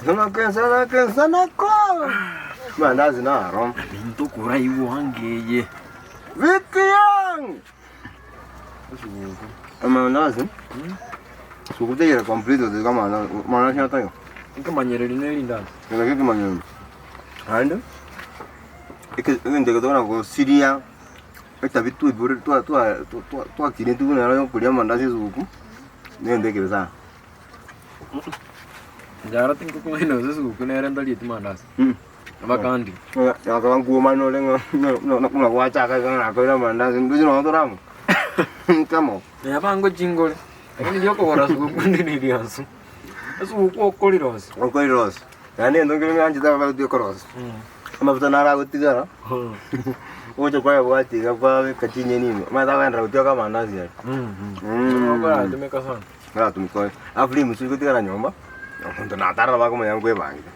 Nsanako ensanako ensanako. Mandazi naro. Ebinto koraigwa angeye. Vikiang! Esuguku. Amandazi. Suguku teyere complete otike amandazi. Amandazi ataiyo. Ekemanyereri ne rindasi. Kero gekemanyereri. Naende, eke egento eke tokona gosiria etabi twaibore twa twa twa twakinetwe buna ero yokoria amandazi esuguku, negento ekebe sana. Inchara tinkokong'aina gose esuguku nere ntarieti mandasi. Abakandi. Akaba nkuomana ore ng'a ng'a buna gwachaka iga nakorire amandazi ndoche nonya tore amo kamo. Neba ngochingore, lakini riokogora suguku ndi niriansu. Esuguku okorirosia. Okorirosia, naende egento nkere ng'anchete ababwati okorosia, amafuta naro agotigara, ogocha kwayabwatia iga kwabeka chinyeni ime, omanyete akogenderera gotioka amandazi aria. Okoratumeka sana. Oratumeka oye, alafu rimusu rigotigara nyomba, omonto natarora bakomanya nkwebangete.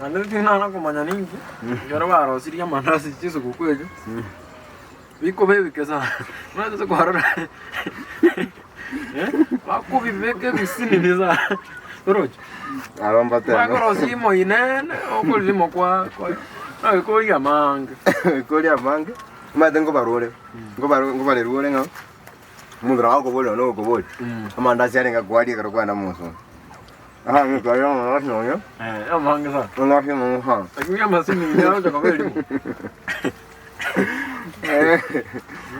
Naende tinana komanya ninki, ekero barosirie amandasi chisuguku echio, bikoba ebike sana, omanyete ase kwarora bakobibeka ebisinini sana, oroche? Aro mbatebe. Bakorosia imoinene, okorimo kwa kwa nabikoria amange. Koria amange, omanyete nkobarore, nkobaro nkobarerwa ore ng'a, omonto nabo agokoboria nonye ogokoboria, amandasi arenge akwaria ekero kwagenda mosondo. Aha nkoria amandasi nonya, Eh, amange sana. amandasi amange sana. Lakini amasinini aroche koba erimo.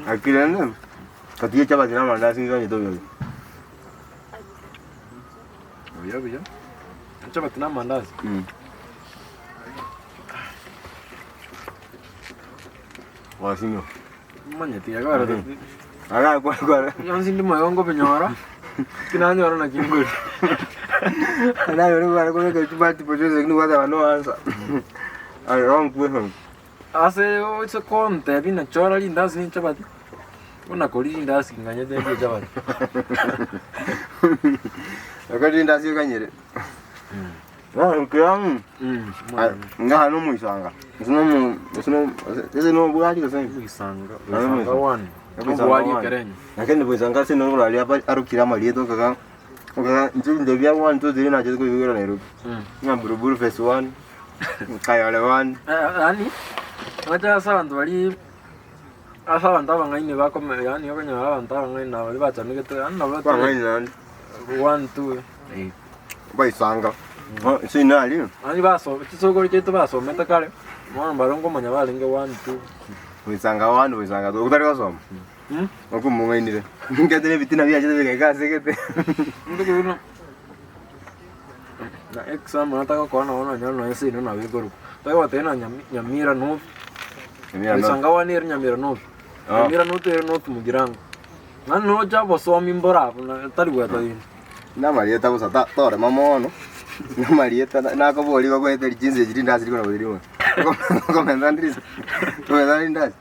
Lakini rende, katiga chapati na amandasi nigo nyanchete oyoyo. Buya buya. Chapati na amandasi. Wasinyo. Omanyeti ekero Aga kwa kwa. Yonsi ndi moyo nkobinyora, tinanyora naki nkoria. Naye ore kware kobeka chibati pochoice lakini gwateba no answer. Aye wrong question. Ase oise kontebia ng'a chora rindasi ne echabati, buna koria rindasi nganyete ndie echabati. Oko rindasi okanyere. Bono nkiamu. Ngaha nomoisanga. Gose nomo gose no gose nobwari gose. Omoisanga, Ah, omoisanga one. Omoisanga Obwari one. ekerenyo. Lakini boisanga ase noro ria arokire amarieta okaga okaga inche ebinto bia one two three nachete koibigera Nairobi. Ng'a Buruburu phase one, Kayole one. Yaani, oche ase abanto baria ase abanto abang'aini bakome yaani okonyora abanto abang'aini na baria bachamegete yaani nabo Abang'aini naende. One two. Baisanga. Ase inari. Yaani baso chisokoro chiaito basomete kare, bono baria nkomanya barenge one two. Goisanga one goisanga two otari gosoma. Okomong'ainire. Nkete na ebitina biachete bigaika ase gete. Intwe buna na exam nataka nonye nonye nonye seino nabo ekorokwa. Tari goteba ng'a Nyamira North, Nyamira North. Goisanga one ere Nyamira North. Ah. Nyamira North ere North Mugirango. Naende nocha obosomi mbore abwo na tari goeta rinde. Namarieta bosa ta torema mono, namarieta nakoboria igo okoete chinsa echi rindasi rikona gocha rimo. Okomenta ndiri okomenta rindasi.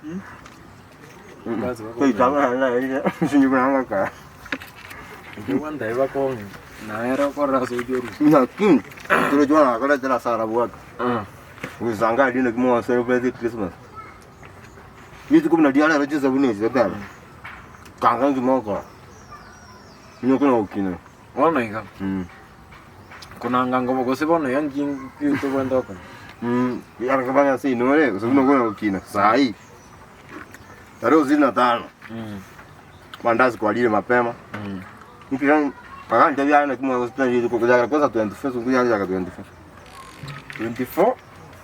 Rindasi bakomenta. Toitang'ana naye sinye buna ngokora. Inche gwantebi bakong'e, naere okorora ase ocha orusia. Lakini torochi bono nakoretera ase arabwate. Goisanga aria naki mwa celebrate Christmas. Rituko buna ria rero chinsa buna echi totebe, kanga nki mogokora. Onye okona gokina. Bono iga, konanga ngobo gose bono iga nki nki tobwenerete gokora? Yare kobanya ase inwe ore, gose buna okona gokina saii, tarehe ishirini na tano, mandazi kwarire mapema, nki bagantebia aye naki mwa rituko gochakera kwanza 24 esuguku yachaka 24. 24,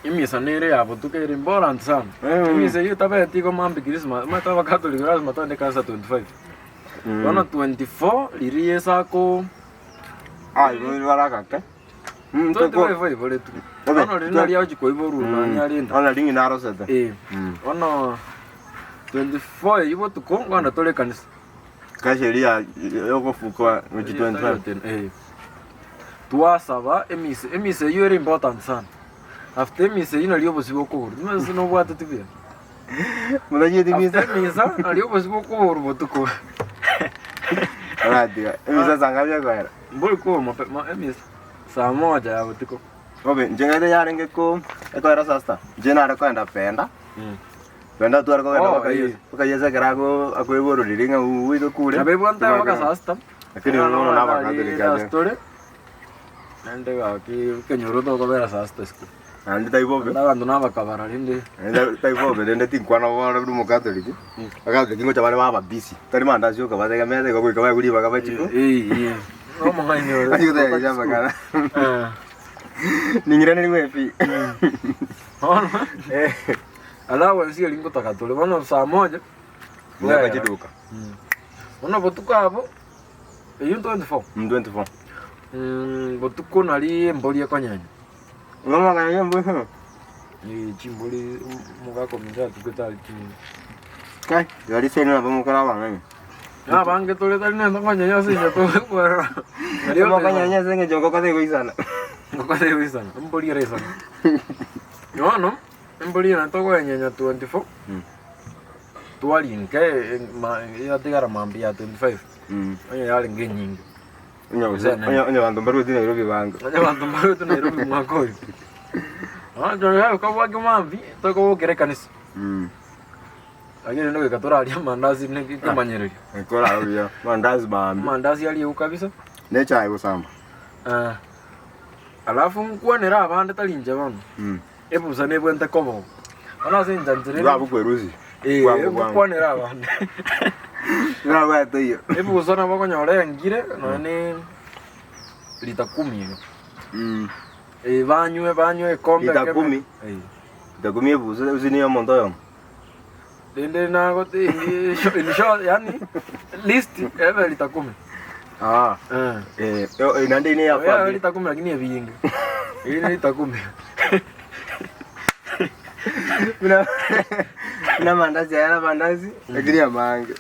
emisa nere ya botuko ere important sana. Emisa eyio etabeti igo mambia Christmas, omanyete abakatoliki lasima togende ekanisa 25. Bono 24 riria Yeso ako Aiboirwe bare agake. Mm, 25 aiboretwe. Obe, Bono riria nario agochia koiborwa nonye arende. Ona ring'ina narosete. Eh. Mm. Bono 24 eyio botuko nkogenda tore ekanisa. Kesho eria yogofukwa gochia 25. Eh. Twasaba emisa, emisa eyio ere important sana. After emisa eyio nario obosio bokoborwa. Omanyete nobwateti buya. Motacheti misa. After emisa nario obosio bokoborwa botuko. Oratiga. Emisa saa ngapi ekoera? Mbori koborwa mapema emisa saa moja ya botuko. Bobe, inche ng'aete yarenge ko ekoera saa sita, inche nare koenda penda, penda tware kogenda Oh, mpaka eh. Yeso, mpaka Yeso ekero ako akoibororire ng'a uigwe kure. Nabo ebwate mpaka saa sita. Lakini bono nabakatoliki ase. Ase tore. Naende gaki ekenyoro tokobera saa sita isiko. Naende tari bobe. Naende abanto nabakabara rende. Naende tari bobe rende tinkwana bono buna omokatoliki, abakatoliki ngocha bare baba busy, tari mandazi oka bategemete igo goika baegwe ribaga bachie ko. Eh, eh. Nomong'aini ore. Bachie gotebereria amang'ana. Ning'iraneriwe pi. Bono, allowance eria ngotaka tore bono saa moja. Miaka chiduka. Bono botuko abwo, eyio 24. 24. Botuko nari embori ekonyenya. Ng'omong'aini embori. Eh, chimbori omogaka ominto atugete aria chinyinge. Kai, gari seni nabo mokora abang'aini. Na abange tore tari nento konyenya ase inche tokwerora. Mokonyenya ase eng'encho ngoko tegoisana. Ngoko tegoisana, embori eraisana. Bono, embori eye tokoyenyenya 24, twaria nke yatigara mambia ya 25, onye yarenge enyinge. Onye gose onye onye abanto mbarweti Nairobi bange. Onye abanto mbarwete Nairobi omwaka oyo. Bono tonyare kobwaki mambia, tokobokera ekanisa. Lakini rende goika torarie amandasi ne ekemanyererio. Ekora buya, mandazi maambia. Amandasi ariegwe kabisa. Ne echae gosamba. Eh, alafu nkwanere abande tari inche bono. Ebusa nebwente koba oo. Bono ase enchera nchera Bwabo kwerusia. Eh, Bwango bwango. nkwanere abande. Nabwate iyo. Ebusa nabo okonyora engire nonya ne lita kumi iga. Eh, banywe banywe ekombe Lita ekemo. kumi? Eh. Lita kumi ebusa ebusa niyo omonto oyomo. Rende nagote in short, yani list ebe lita kumi. Ah. Eh. Eh, eh, naende ine ya Oya family. lita kumi lakini ebinge. Eri ne lita kumi. Buna buna mandazi aya na mandazi lakini amange.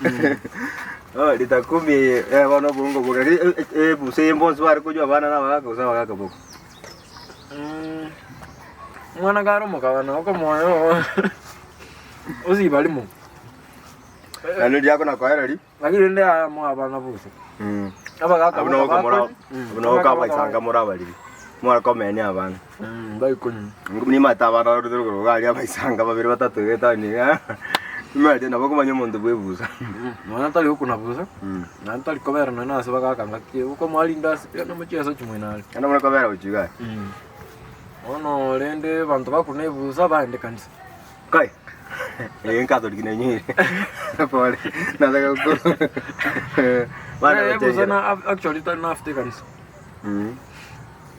Oh, lita kumi eh bono obongo boka. Lakini eh, eh, ebusa eye mbonsi bare konywa abana na abagaka gose abagaka boka. Mm. Omwana kare omokabana okomoyo osiba rimo. Naende riria akonakoereria. Lakini rende aya moa abana bose. Abagaka Abwo nabo boka komora bakonywa. Mm. abwo nabo Abagaka boka kabaisanga more abariri. Mware komenia abana. Mm, baikonywa. Nimate abana barure rogoro iga aria abaisanga babere batato iga etaoni iga. Nimate nabo okomanya omonto bwa ebusa. Nonya tari gokuna busa, naende tari kobera nonya na ase bagaka ngaki okomoa rindasi pia nomochie ase chimwene are. Naende buna kobera gochia iga. Bono rende abanto bakuna ebusa baende kanisa. Kai! Eye nkatoriki nenyeire. Pole. Nataka ko. Bana Eh, ebusa gochenjera. na actually tari na after ekanisa.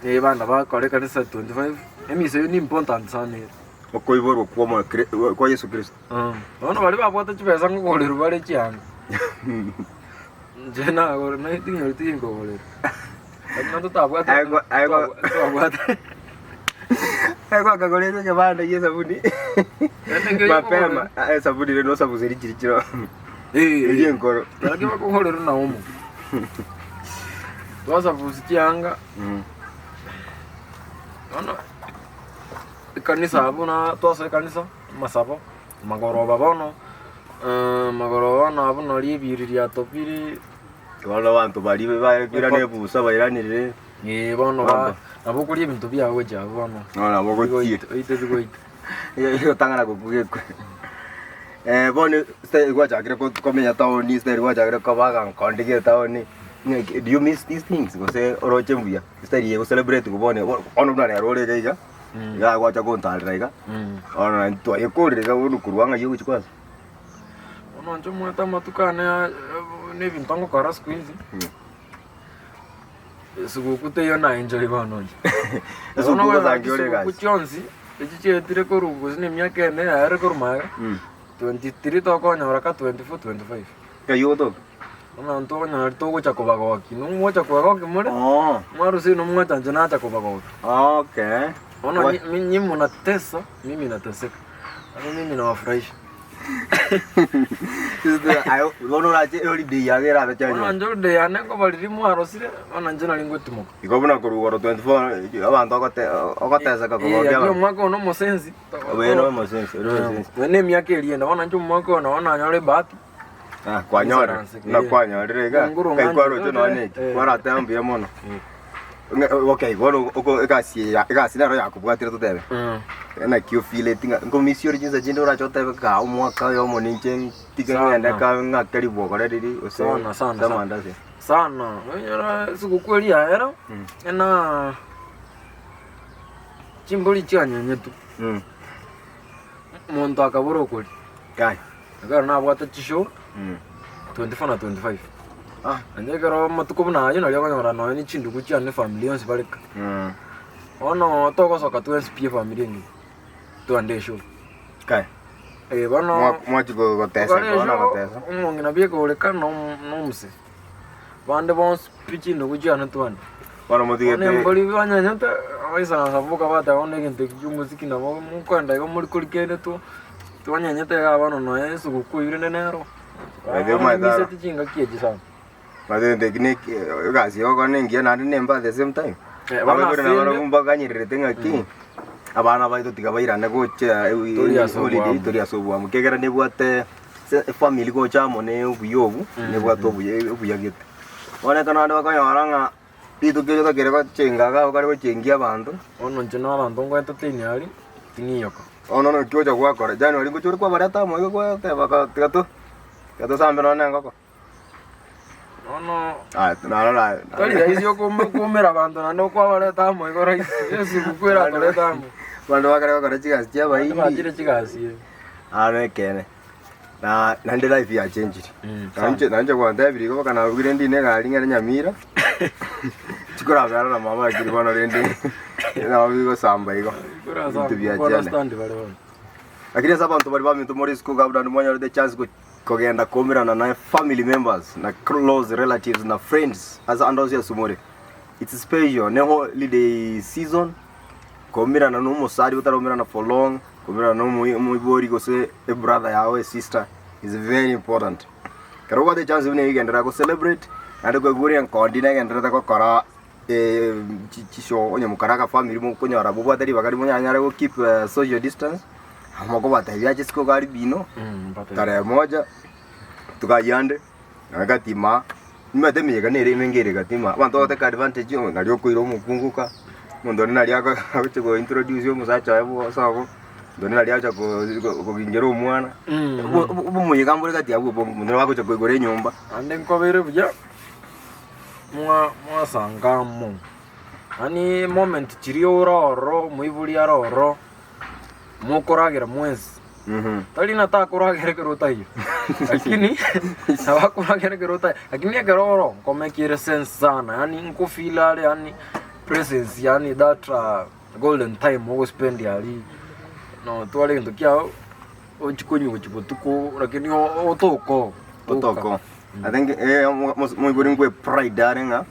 Eh, bana bakora ekanisa 25, emisa eyio ni important sana ere. Okoiborwa kwa omo kwa Yesu Kristo. Bono baria babwate chibesa nkogorerwa bare chianga. Inche nagora naye tinyori tinkogorerwa. Lakini naende totabwate Aye aye twabwate. Aye kwakagorerwa ekebanda gia esabuni. Naende nkeri Mapema. Ah, Esabuni rero nosabuse richiri chiro. Eh, Eria enkoro. Lakini bakogorerwa na omo. Twasabusia chianga. Bono ekanisa abwo na twasoa ekanisa, amasabo, magoroba bono, magoroba bono abwo nari ebiri riatobire. Bono abanto baria baye koirana ebusa bairanire. Eh, bono ba nabo okoria ebinto biago gochia abwo bono. Bono nabo ogochia. Oite bigoita. Egotang'ana gokwa gekwe. Bono style gwachakire komenya town, style gwachakire koba agankondi ge etown, ng'aki do you miss these things gose oroche mbuya? Style eye gocelebrate bono bono buna rero ore iga iga, iga gwacha gontarera iga, bono naende twayekorire iga bono korwa ng'ai ogochia kwanza. Bono inche omanyete amatuko ane na ebinto ngokora siku hizi, esiguku teiyo na enjoy bono inche. Esiguku Bono gosangia ore chisuguku egasi. chionsi, echi chietire korwa gose na emiaka ene yaerire korwa magega, 23 tokonyora ka 24, 25. Ng'ai ogotoka? Bono ntokonyora togocha kobagokia, ning'o kobagokia more, Oh, mwarusia inwe mwacha inche nacha kobagokia. okay. Bono Wa- nyi- mi- nyi munatesa, mimi nateseka. Yaani mimi nawafurahisha. Aye, bono orache holiday yago erabe Bono chanyora. inche holiday yane nkoba riria mwarosire, bono inche nari ngotimoka. Igo buna korwa igoro 24 abanto ogote ogoteseka Eh, kogokia lakini abanto. omwaka oyo nomosensi. Oye nomosensi, ore omosensi. Naende emiaka eria ende, bono inche omwaka oyo nabo nanyora ebahati. Ah, kwanyorire. Insurance, Buna eh. kwanyorire iga. Nguru Ngai ng'anchete kwaroche nonya neki. eh. Kwarateba mbuya mono. Ng'a- Okay, bono oko egasi eye ya egasi nero yakobwatire totebe. Naki ofeeleti ng'a nkomisia ore chinsa chinde orache otebe kaa omwaka oyomo ninche ntige Sana. ng'ende ka ng'ake ribwogore riria gose Sana, sana, sana. amandasi. Sana, onyora esiguku eria yaera, ena. Chimbori chianyenyetwe, omonto akabora okoria. Kai. Ekero nabwate chishow, 24 na 25. Ah. Naende ekero amatuko buna ayio nario okonyora nonya ne chindugu chiane efamiri yonsi bare ka. Bono togosoka twensi pi efamiri engima, twende eshow. Kai. Eh, bono Mwa- mwachi go- gotesa tokore bono eshow, gotesa. omong'ina bieka ore ka na omo- na omose. Bande bonsi pi chindugu chiane twende. Bono Bono motigete embori banyanyete, abaisaransa boka bateba bono egento eki kia omosiki nabo mokoenda igo more kori kende tu, twanyenyete igaa bono nonya esugukuu eywo rende nero. Naende omanyete aro. Nimiseti chingaki echi sana. Omanyete egento eki ne eki egasi yogokora na engiya naende na embe at the same time. Eh, bono Abaibori ase nabarabwo ende- mbaganyererete ng'aki, abana baito tiga bairane gocha ewi- Tori ase holiday, obwamo. tori ase obwamo. Ekiagera nebwate se efamiri gocha amo na obuya obu, nebwate obuya obuya gete. Bono ekero naende bakonyora ng'a rituko erio tokere gochenga iga okare gochengia abanto. Bono inche na abanto nko entertain aria, ting'iyoka. Bono naki ogocha gwakora, January ngocha ore kwabareta amo iga gwateba ka tiga to, tiga tosambe nonye na engoko. Bono Aya narora aye. tari rahisi okoume koumera abanto naende okwabareta amo igo rahisi, esuguku eratorete amo. Abanto bakare gokora chigasi chia Abanto abairi. bachire chigasi eh. Aro ekeene. Na naende life yachenchire. Mm, Nainche nainche gwantebirie igo mpaka narugire ndine egari ng'ende Nyamira, chikorabera na mama lakini bono rende nabo bigosamba igo. Ebinto biachende. Understand bare bono. Lakini ase abanto baria baminto more isiko iga naende mwanyorete chance go kogenda koumerana na family members na close relatives na friends ase ande onsi ase more. It's special ne holiday season, koumerana na omosani otaraumerana for long. Kobera na omoibori gose ebrother yao esister is very important. Ekero obwate echance buna eyio genderera go celebrate naende koigwa ore enkondi negendererete gokora chishow onye mokare agafamiri mokonyora mobwate ribaga riria monyanyare go keep social distance, mokobatebia ache isiko iga aria bino, tarehe moja tokayande nonye gatima. Nimanyete emeyega nere emenge ere gatima, abanto bagotake advantage oh nari okoira omokungu ka, omonto onde nari ako agochia go introduce omosacha oye bwo sobo, omonto onde nari agocha ko ko kogingera omwana, obo obo omoyega mbore gati abwo obonge, omonto nabo agocha koigora enyomba. Naende nkobeire buya, mwa mwasanga amo, yaani moment chiria ore ororo, omoibori are ororo, mokoragera mwensi. Tari ng'a takoragera ekero otaiyo, lakini nabo akoragera ekero otaiyo, lakini ekero oro nkomekire sense sana, yaani nkofeel are yaani presence yaani that golden time ogospend aria, notware egento kiago ochie konywa gochia botuko lakini otoko Otoko. I think eh, moibori nkwe pride are ng'a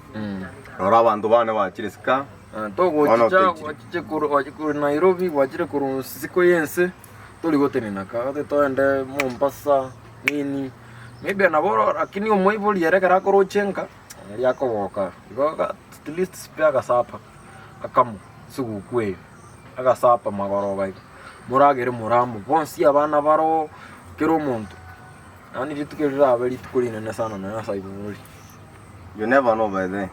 rora abanto bane bachire sika. Bono Togochicha otechire. gwachiche korwa gwachire korwa Nairobi gwachire korwa nsiko y'ense tori gotenena ka gose toende Mombasa nini maybe nabo oro lakini omoibori ere ekero akoroche nka nari akogoka igo at least spare agasapa akamo esuguku eye agasapa magoroba iga moragere more amo bonsi abana baroo kera omonto yaani rituko eri rirabe rituko rinene sana nonya ase abaibori. You never know by the way.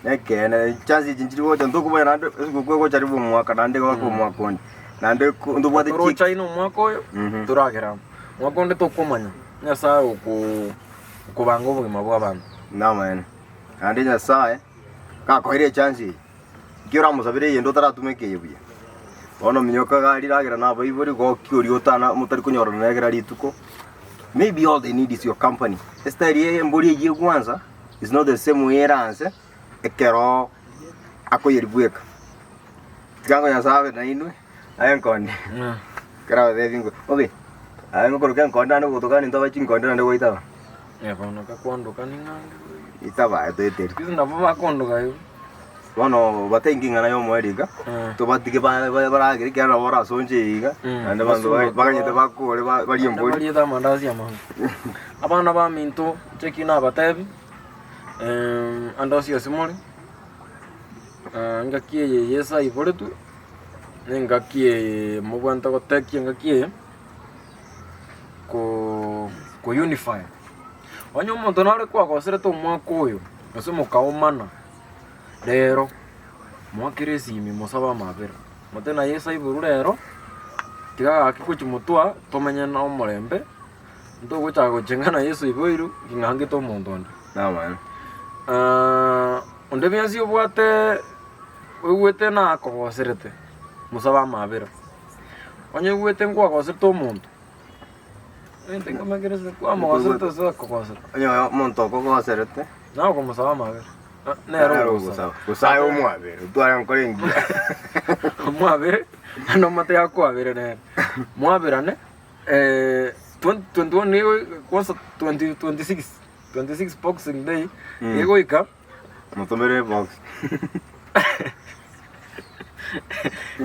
Nekeene, chance echi nchiri gocha ntokomanya naende esugukuu egocha ribu omwaka naende egoaka omwaka onde. Naende ko ntobwate chi Toroche aina omwaka oyo, Mhm. toragere amo. Omwaka onde tokomanya, Nyasaye okoo okobanga obogima bwa abanto. Namaene. Naende Nyasaye, gakoeire echance eye, ekio oramosabere eyende otaratumeka eye buya. Bono minyoka iga aria ragera na abaibori, gokia oria otana motari konyorana nere kera rituko. Maybe all they need is your company. Estyle eye embori eyio egwansa is not the same way eranse ekero akoyeria bweka. Tiga Nyasaye abe nainwe, aye enkondi. Ekero abatebi ngwe, okay, aye ngokoroka enkondi naende ogotoka ninto abe chinkondi naende goitaba. Eh, bono gakwandoka ning'ange. Itaba etoeteri. Siku hizi nabo bakondoka igo. Bono batainki ing'ana y'omoerio iga, tobatige baragere ekiagera nabo barasonche eye iga, naende abanto baganyete bakore barie Naende embori. bariete amandasi amange. Abana baminto, inche eki nabatebi, ande onsi ase more, engaki eye Yeso aiboretwe, na engaki eye mobwenerete gotekia engaki eye, ko ko unify. Onye omonto nare kwagoserete omwaka oyo, gose mokaomana. Rero, moakere esimi mosabe amabera, mote na Yeso aiborwe rero, tiga gaki gochia motwa tomenye na omorembe, ntogochaka gochenga na Yeso aiboirwe ng'angete omonto onde. Namaene. Onde bwensi obwate oigwete nakogoserete, Mosabe amabera. Onye oigwete nkwagoserete omonto, egento nkomekere ase kwamogoserete gose akogosera. Onye omonto okogoserete. Naye okomosaba amabera, nere ogosaba. Gose aye omwabere, otware enkoro engiya. Omwabere, naende omate akwabere nere. Mwaberane, 2021 nigo kwanza 2026, 26 boxing day, egoika. Motomere ebox.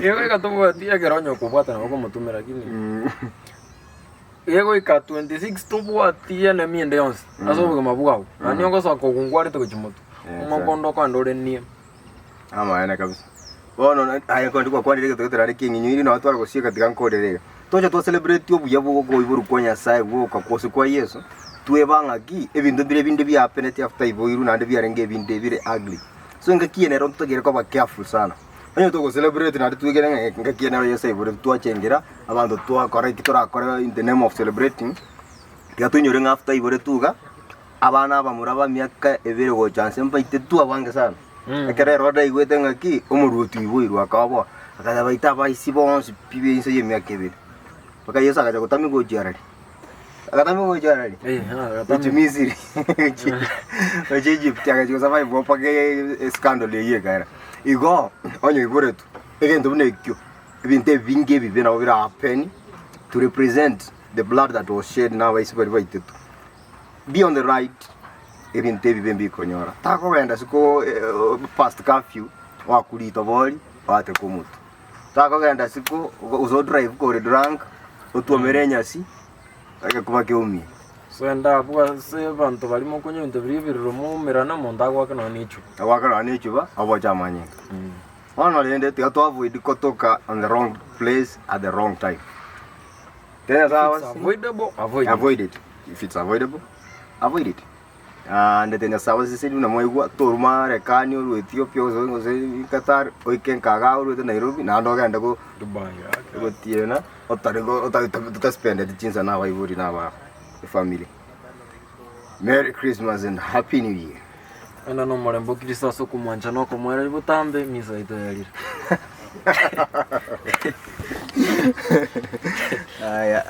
Egoika tobwati ekero onye okobwata nabo okomotomera lakini egoika 26 tobwati enemy ende yonsi ase obogima bwao naende ogosoka ogungwarete gochia motwe omwaka onde okogenda ore nie. Amaene kabisa. Bono na- aye nkondi gwakwanire egento gete naende kiang'inyuire nabo tware gosieka tiga nkorere iga. Tocha twa celebrate obuya bwa okoiborwa kwa Nyasaye gwoka gose kwa Yeso, tweba ng'aki ebinto mbire binde bia happeneti after aiboirwe naende biarenge ebinde bire ugly. So engaki eye nero ntotagere koba careful sana. Onye togo celebrate naende twegene ng'a engaki eye nero Yeso aiboretwe twachengera, abanto twakora eki torakore in the name of celebrating, tiga toinyore ng'a after aiboretwe iga, Abana abamura b'emiaka ebere gocha inse mbaitetwe abange sana. Ekero Herode aigwete ng'aki omoruoti oiboirwe akaoboa, akateba baite abaisi bonsi pi b'ense y'emiaka ebere. Mpaka Yeso agacha gotamia gochia arari. Agatamia gochia arari. Gochia Misiri. Gochia Egypt agachia gosurvive mpaka escandal eyio ekaera. Igo onye oiboretwe egento buna ekio, ebinto ebinge ebibe nabo bira happen to represent the blood that was shed na abaisi baria baitetwe. Be on the right, ebinto ebibe mbikonyora. Takogenda isiko past curfew oakwe ritobori oateke omotwe. Takogenda isiko gose odrive kore drunk otwomere enyasi egekuba keumie. So enda abwo ase abanto baria mokonywa ebinto biria ebiroro moumerane omonto agoake nonya na echuba. Agoake nonya na echuba oboche amanyinga. Bono rende tiga to avoid kotoka on the wrong place at the wrong time. Kenya If it's avoidable, avoid it. Avoid it. If it's avoidable, avoid it. Ah, ndete Nyasaye abaseseni buna mwaigwa, toruma Marekani orwe Ethiopia gose gose Qatar, oike nkaga orwete Nairobi, naende ogende go Dubai, ake. gotiena otari go otari otaspendeti chinsa na abaibori na aba efamily. Merry Christmas and Happy New Year. Enda nomorembe o Kristo ase okomwancha na okomoereria botambe, emiso yaito yarire. Aya.